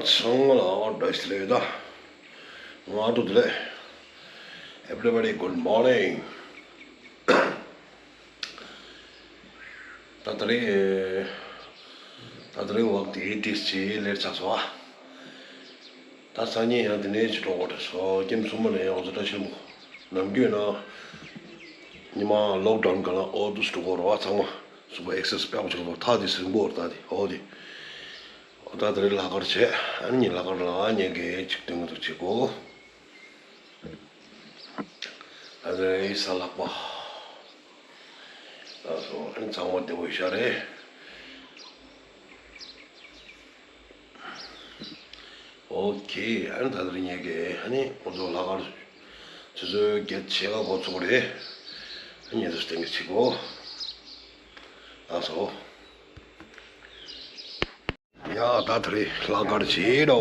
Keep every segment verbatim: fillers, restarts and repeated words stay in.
ཚང་མ་ལ་བཀྲ་ཤིས་བདེ་ལེགས། ང་ཨ་ཏོ་བདེ་ལེགས། Everybody, good morning. ད་དེ་རིང་ད་དེ་རིང་ཝོག་དེ་ཏིས་ཅི་ལེར་ཆགས་སོ། ད་སང་ཉིན་ཡང་དེ་ནས་ཅི་འགྲོ་དགོས་རེད་སོ། ཀེམ་གསུམ་པ་ལ་ཡང་ང་ཚོ་བཀྲ་ཤིས་པོ་ནམ་རྒྱུན་ན་ཉི་མ་ལོག་ཌའོན་ག་ལ་ཨོ་དུས་འགྲོ་དགོས་རེད་བ། ཚང་མ་གསུམ་པ་ཨེག་སེ་སི་དཔེ་ཆེན་པོ་ཐག་དེ་ཟིན་པོ་རེད། ད་དེ་ཨོ་དེ། ད་དེ་རིང་ལྷག་དཀར་བྱས། ཨ་ནི་ལྷག་དཀར་ལ་ཉེ་གི་ཅིག་སྟོན་གི་འདུག་བྱེད་གོ། ད་དེ་རིང་ས་ལྷག་པ། ད་སོ་ཨ་ནི་ཚང་མ་བདེ་པོ་ཡོད་ཤག་རེད། ཨོ་ཁེ། ཨ་ནི་ད་དེ་རིང་ཉེ་གི་ཨ་ནི་ཁོང་ཚོ་ལྷག་དཀར་ཆུ་ཚོད་བརྒྱད་ཕྱེད་ཀ་འགོ་ཚུགས་རེད། ཨ་ནི་ཉེ་དུས་སྟོན་གི་བྱེད་གོ། ད་སོ། ཡ་ད་དེ་རིང་ལྷག་དཀར་བྱེད་འགྲོ།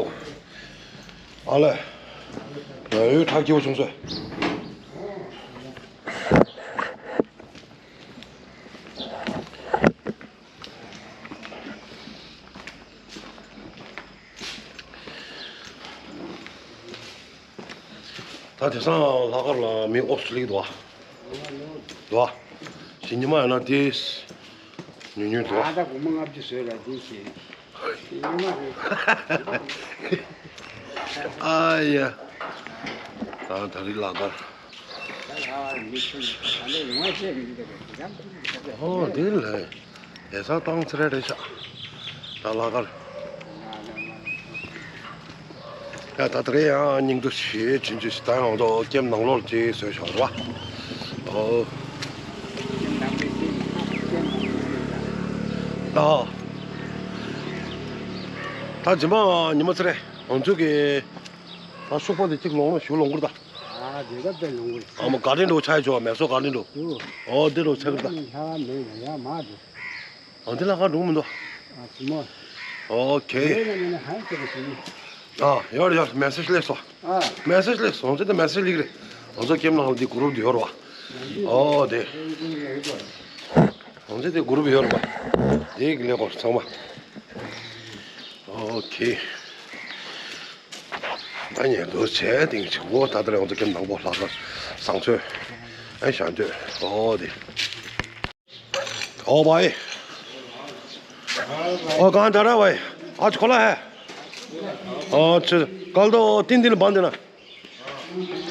ཨ་ལས། ཡུལ་ཁྲག་སྐྱིད་པོ་བྱུང་སོང་། ད་དེང་སང་ལྷག་དཀར་ལ་མི་ཨོ་སི་ལིག་འདུག་བ། འདུག་བ། ཞི་ཉི་མ་ཡོད་ན་དེ་ཉུང་ཉུང་འདུག་བ། ད་ད་སྒོར་མོ་ལྔ་བཅུ་བཟོས་ལ་དེ་བྱས། ཞི་ཉི་མ་རེད། ཨ་ཡ། ད་ད་རིང་ལྷག་དཀར། ཨོ་དེ་ལས། ཡ་ས་བཏང་ཚེ་རེ་རེ་ཤག་ད་ལྷག་དཀར། ཡ་ད་དེ་རིང་ཡང་སྙིང་སྡུག་ཞེ་ཅིན་ཅི་ཞིག་ད་ཡང་ད་ཀེམ་ནང་ལོགས་ཅིག་བཟོས་ཤག་རེད་བ། ཨོ། ད། ད་རྗེས་མ་ཉི་མ་ཚེ་རེ་ང་ཚོ་གི་ད་ཤོག་པ་དེ་གཅིག་ལོངས་ལ་ཞུ་ལོངས་ཀུར་ད། ཨ་དེ་ག་དཔེ་ལོངས་ཀུར། ཨ་མ་ག་རེ་འགྲོ་ཆ་ཡི་ཆོག་མེ་སོ་ག་རེ་འགྲོ། ཨོ་དེ་འགྲོ་ཆ་ཀུར་ད། ཡ་མེད་ཡ་མ་དེ། ཨ་འདི་ལ་ཁ་འགྲོ་མི་འདུག་ཨ་ཙི་མོ། ཨོ་ཁེ། ཡོད་ན་མེད་ན་ཧང་ཟེར་གི་ཞིག་ཨ་ཡོད་རེད་ཡོད་རེད། མེ་སེ་ཇི་སླེབས་སོང་། ཨ། མེ་སེ་ཇི་སླེབས་སོང་། ང་ཚོ་དེ་མེ་སེ་ཇི་སླེབས་རེད། ང་ཚོ་ཀེམ་ནང་ལ་འདི་གུ་རུབ་དེ་ཡོད་རེད་བ། ཨོ་དེ། ང་ཚོ་དེ་གུ་རུབ་ཡོད་རེད་བ། དེ་གི་ལས་སྐོར་ཚང་མ། ཨོ་ཁེ། ད་ཉལ་དུ་བྱས་ཏིང་ཆི་འོ་ད་ལྟ་རེ་ང་ཚོ་ཀེམ་ནང་པོ་ལྷག་ལྷག་བཟང་ཚོད། ཨ་ཞང་དུས་ཨོ་དེ། ཨོ་བའི། ཨོ་གང་ད་ར་བའི། ཨ་ཅི་ཁོ་ལ་ཧེ། ཨོ་ཅི་ཀལ་དོ་ཏིན་ཏིན་བན་དེ་ན།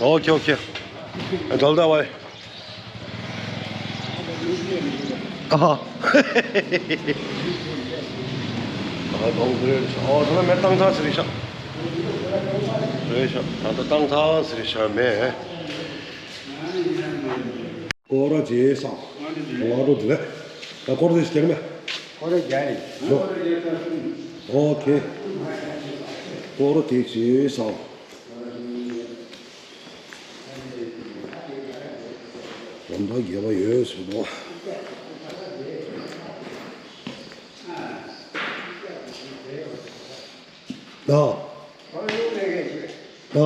ཨོ་ཁེ་ཨོ་ཁེ། ཨ་ཀལ་ད་བའི། ཨ་ཧ། ཨ་དོང་ཟེར་ཨོ་ད་ལ་མེ་བཏང་ཚ་ཟེར་ཤག་རེད་ཤག་ད་ལྟ་བཏང་ཚ་ཟེར་ཤག་མེ། སྐོར་ར་རྗེས་སང་། ང་རོ་དེ་ལས། ད་སྐོར་དེ་སྐྱེར་མེ། སྐོར་ར་རྒྱ་ཡིན། ནོ། ཨོ་ཁེ། སྐོར་ར་དེ་རྗེས་སང་། ལོ་ཟླ་རྒྱས་པ་ཡོད་ཟེར་དོ། ད། ད།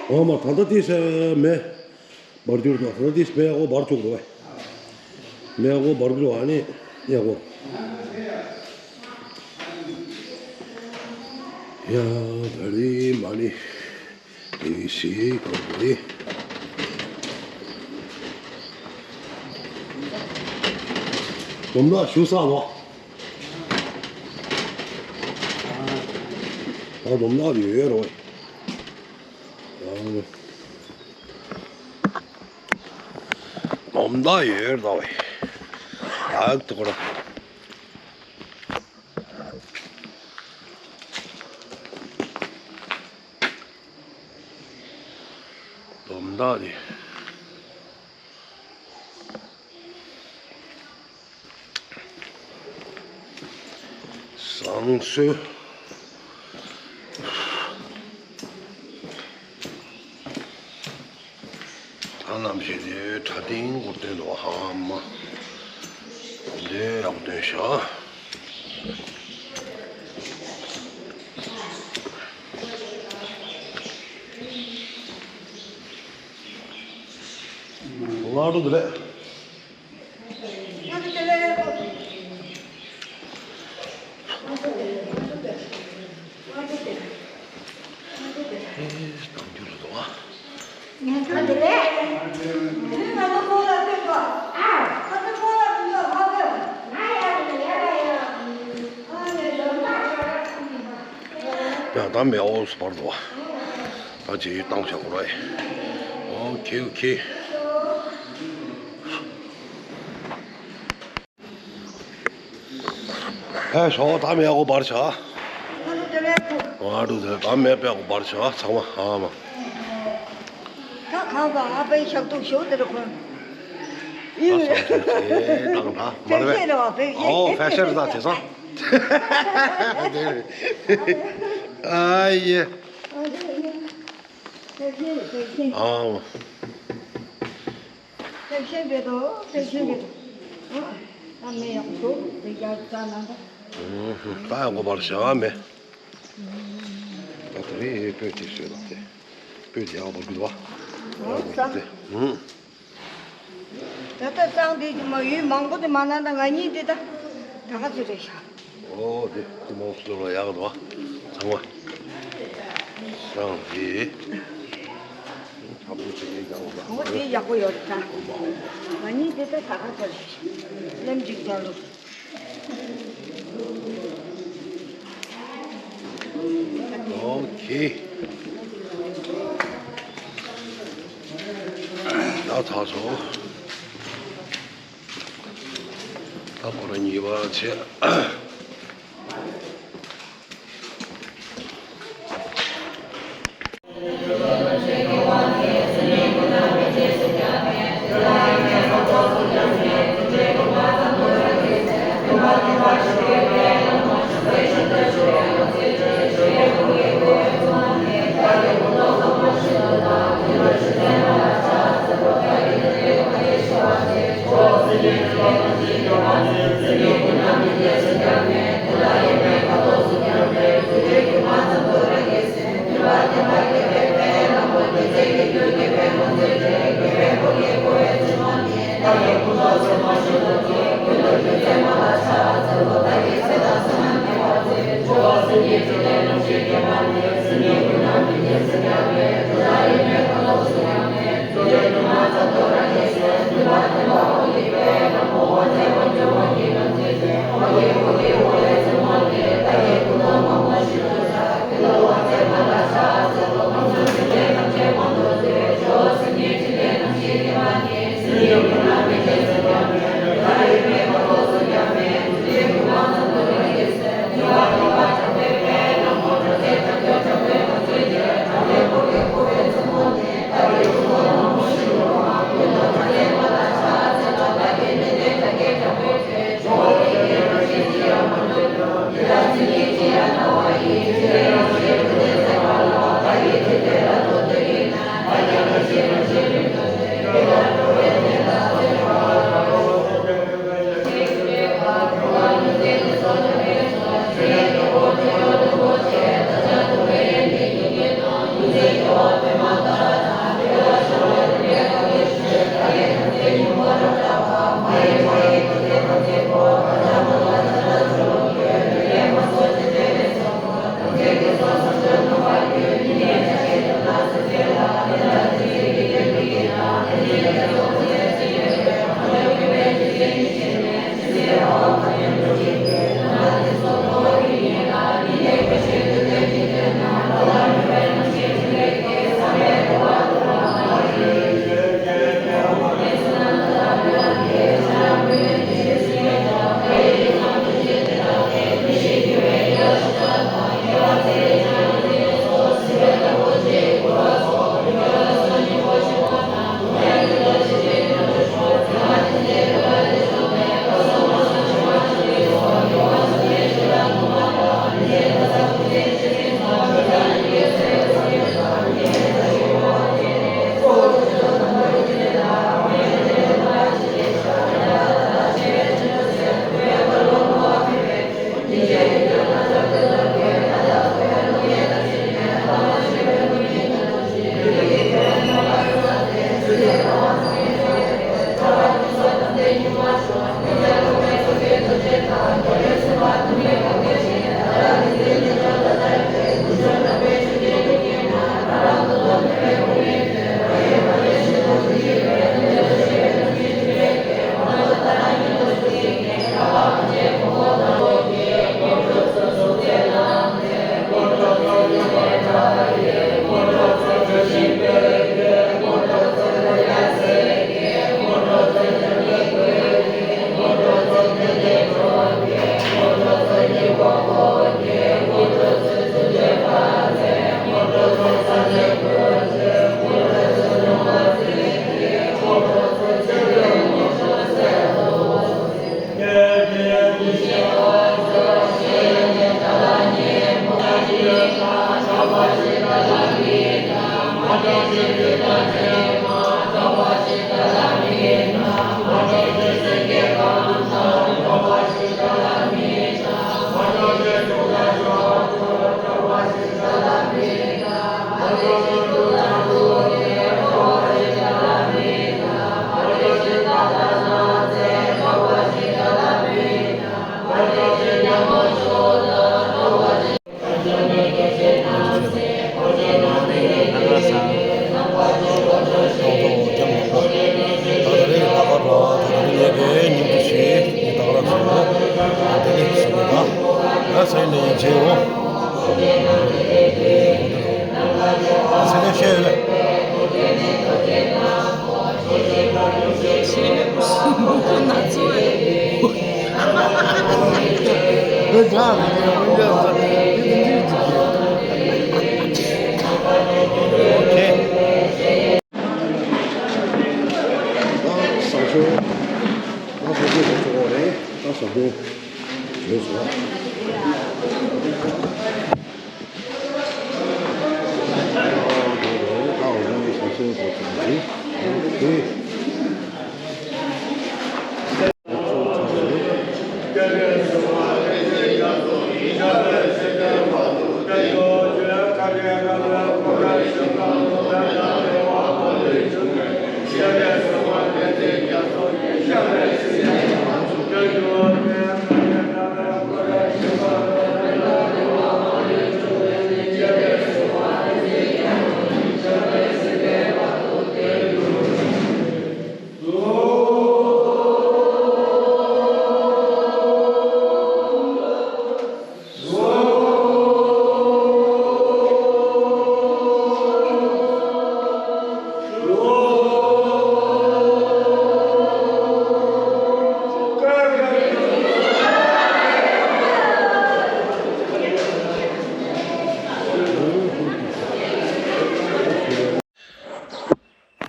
འོ་མ་ད་ལྟ་དེ་སེ་མེ། འབར་གྱུར་དང་ཧོ་དིས་མེ་ཨོ་འབར་བཅུག་རོ། མེ་ཨོ་འབར་གྱུར་ཨ་ནི་ཡ་གོ། ཡ་ད་རི་མ་ནི་དེ་ཤི་གང་གོ་རི། དོམ་ན་ཞུ་ས་ལོ། ད་དོམ་ན་ཡོད་རོ། ཨ། ནོམ་ད་ཡོད་ད་བས། ཨག་ཏུ་ཀོ་ར། ནོམ་ད་ནི། བཟང་སོས། ད་ནམ་ཞིག་དེ་གྲ་སྟེང་སྐོར་སྟོན་དུ་ཧ་མ། དེ་ཡག་སྟོན་ཤག་ང་རུ་དེ་ལས། ཡང་ད་མེ་ཨོ་སུ་བར་དུ་བ། ད་ཇེ་ཡུལ་བཏང་བྱ་གོ་ར་ཡི། ཨོ་ཁེ་ཁེ། ཨེ་ཤོ་ད་མེ་ཨོ་བར་བྱ། ཨ་འགྲོ་དེ་ད་མེ་པེ་ཨོ་བར་བྱ་ཚང་མ་ཨ་མ། ད་གང་ག་ཨ་པའི་ཞབས་ཏོག་ཞོ་དེར་ཁོ། ད་སོང་ཚུལ་དེ་དང་ད་མར་བས། ཕལ་ཆེར་རེད་བ་ཕལ་ཆེར། ཨོ་ཕལ་ཆེར་ད་དེ་སང་། དེ་རེད། ཨ་ཡེ། ཕལ་ཆེར་ཕལ་ཆེར། ཨ། ཕལ་ཆེར་བེ་དོ་ཕལ་ཆེར་བེ་དོ། ཨ་མེ་ཡག་པོ་དེ་རྒྱ་ཙ་ན་ད། ད་ཡག་པོ་བར་བྱ་བ་མེ། ད་དེ་རིང་སྤོས་དེ་བཟོས་ལ་དེ། སྤོས་དེ་ཡག་པོ་འདུག་བ། ཨོ་ས། དེ། ཨུ། ད་ལྟ་སང་དེ་མ་ཡུལ་མང་པོ་དེ་མ་ན་ད་ང་གཉིས་དེ་ད་ད་ག་ཚོད་རེད་ཤག་ཨོ་དེ་དེ་མང་སོ་ལ་ཡག་འདུག་བ། ཚང་མ། སང་དེ། ཐབ་ཚོ་དེ་ཡག་པོ་འདུག་ཨོ་དེ་ཡག་པོ་ཡོད་ད། ང་གཉིས་དེ་ད་ད་ག་ཚོད་རེད་ཤག་ལམ་འགྲིག་ད་ལོ། ཨོ་ཁེ། ད་ཚར་སོང་། ད་ཁོ་རང་གཉིས་པ་བྱས།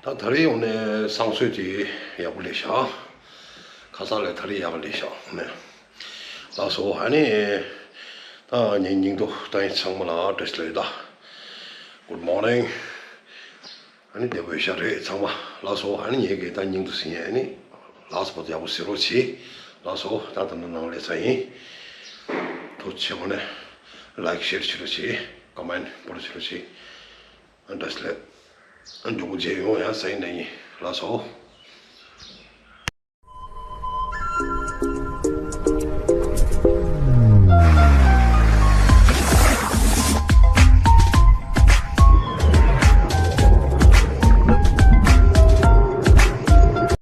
ད་ད་རེས་ཡོང་ནས་བསང་གསོལ་དེ་ཡག་པོ་ལས་ཤག་ཁ་སང་ལས་ད་རེས་ཡག་པོ་ལས་ཤག་ནས། ལགས་སོ། ཨ་ནི་ད་ངའི་སྙིང་ཐོ་ད་ཡིན་ཚང་མ་ལ་བཀྲ་ཤིས་བདེ་ལེགས། ད་Good morning། ཨ་ནི་བདེ་པོ་ཡོད་ཤག་རེད་ཚང་མ། ལགས་སོ། ཨ་ནི་ངས་གི་ད་སྙིང་ཐོ་ཟིན་ཡ། ཨ་ནི་ལགས་སོ། ཡག་པོ་ཟེར་རོགས་གྱིས། ལགས་སོ། ད་ད་ནི་ནང་ལས་ཚ་ཡིན། ཐུགས་ཆེ་བ་ནས་like share་བྱེད་རོགས་གྱིས། comment་པོ་རོགས་བྱེད་རོགས་གྱིས། ཨ་འདྲ་ཞིག་ལས། ཨ་མགྱོགས་པོ་མཇལ་ཡོང་ཡ། ས་ཡིན་ན་ཡིན། ལགས་སོ།